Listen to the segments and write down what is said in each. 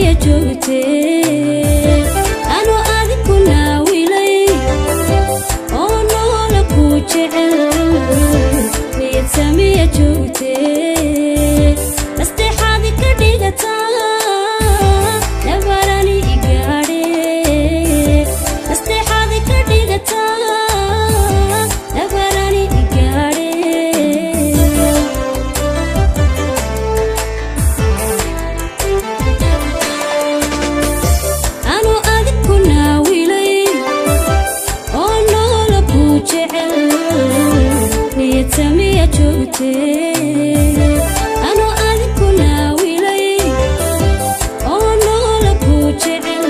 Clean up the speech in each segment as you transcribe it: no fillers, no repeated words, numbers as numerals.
samiya joogtee, anoo adiku naawilay oo noola ku jecel, niyad samiya joogtee, nasteexaadi ka dhigataa nabarani igaadhe, nasteexaadi ka dhigataa nabarani igaadhe. Anuu adiku naawilay oo noola ku jecel, niyad samiya joogtee, anuu adiku naawilay oo noola ku jecel,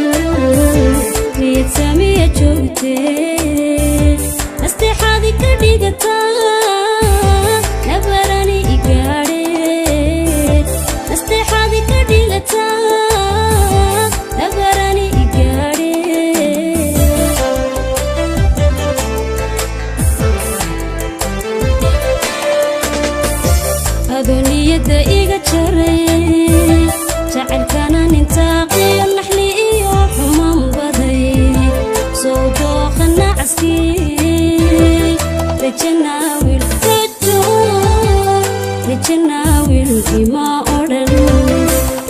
niyad samiya joogtee, nasteexaadi ka dhigataa nabarani igaadhe, nasteexaadi ka dhigataa nabarani igaadhe. Adoo niyadda iga jaray, jacaylkana nintaaqiyo naxli iyo xumaan baday, soo dooqa nacaskii rajanaawil, rajo rajanaawil ima odhan,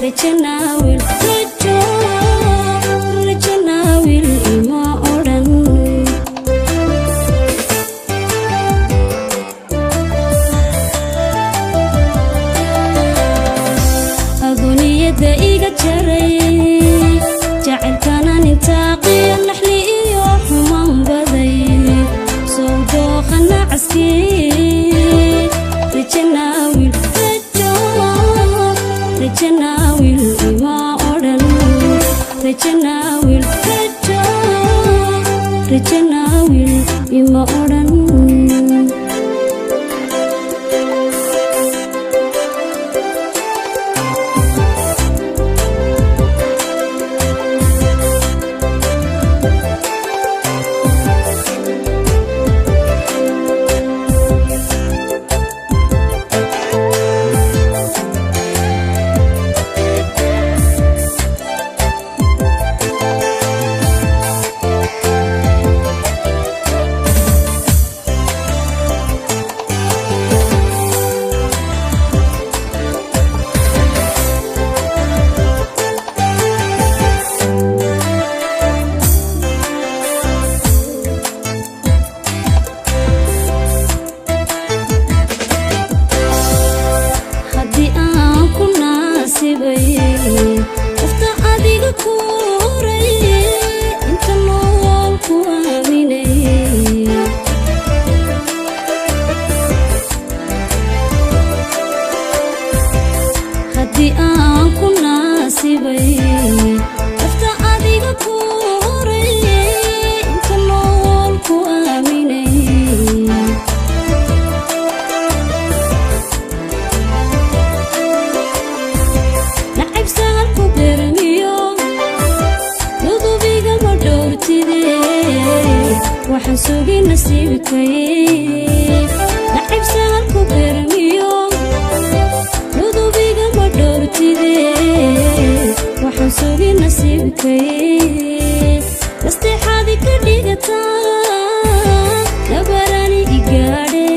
rajanaawil rajo rajanaawil ima odhan. Aduniyada iga jaray, jacaylkana nintaaqiyo naxli iyo xumaan baday, soo dooqa nacaskii rajanaawil rajo rajanaawil ima odhan, rajanaawil rajo rajanaawil ima odhan. Haddii aan ku naasibay qofta adiga ku horay, inta nool ku aaminay. Haddii aan ku naasibay qofta adiga ku horay, inta nool ku aaminay. Nacayb sahalku bermiyo ludubigama dhowrtide, waxaan sugi nasiibkay. Nacayb sahalku bermiyo ludubigama dhowrtide, waxaan sugi nasiibkay, nasteexaadi ka dhigataa nabarani igaadhe,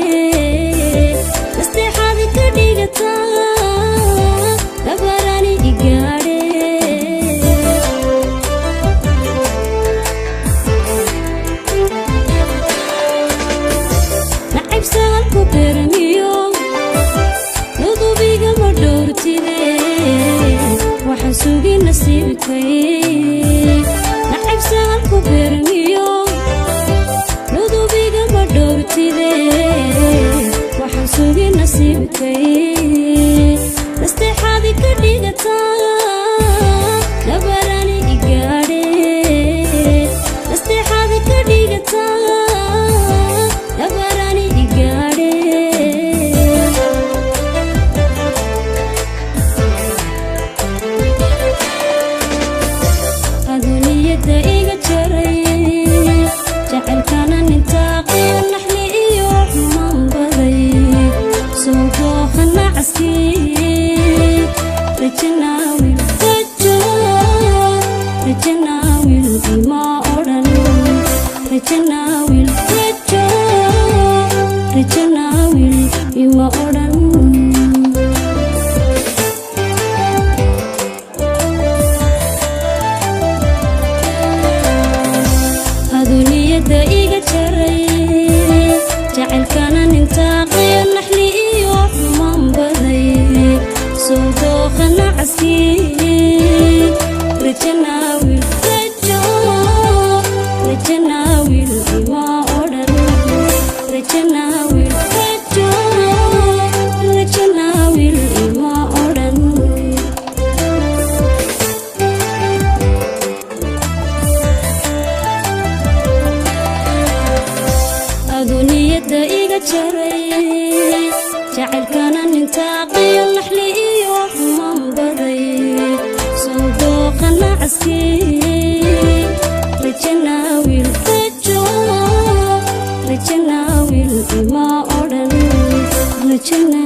nasteexaadi ka dhigataa nabarani igaadhe. Nacayb sahalku bermiyo ludubigama dhowrtide, waxaan sugi nasiibkay. Nacayb sahalku bermiyo ludubigama dhowrtide, waxaan sugi nasiibkay, nasteexaadi ka dhigataa nabarani igaadhe, nasteexaadi ka dhigataa nabarani igaadhe. Jaray jacaylkana nintaaqiyo naxli iyo xumaan baday soo dooqa nacaskii. Rajanaawil, rajo, rajanaawil ima odhan. Rajanaawil, rajo, rajanaawil ima odhan. Aduu niyadda iga jaray jacaylkana nintaaqiyo naxli iyo xumaan baday soo dooqa nacaskii. Rajanaawil, rajo, rajanaawil ima odhan. Rajana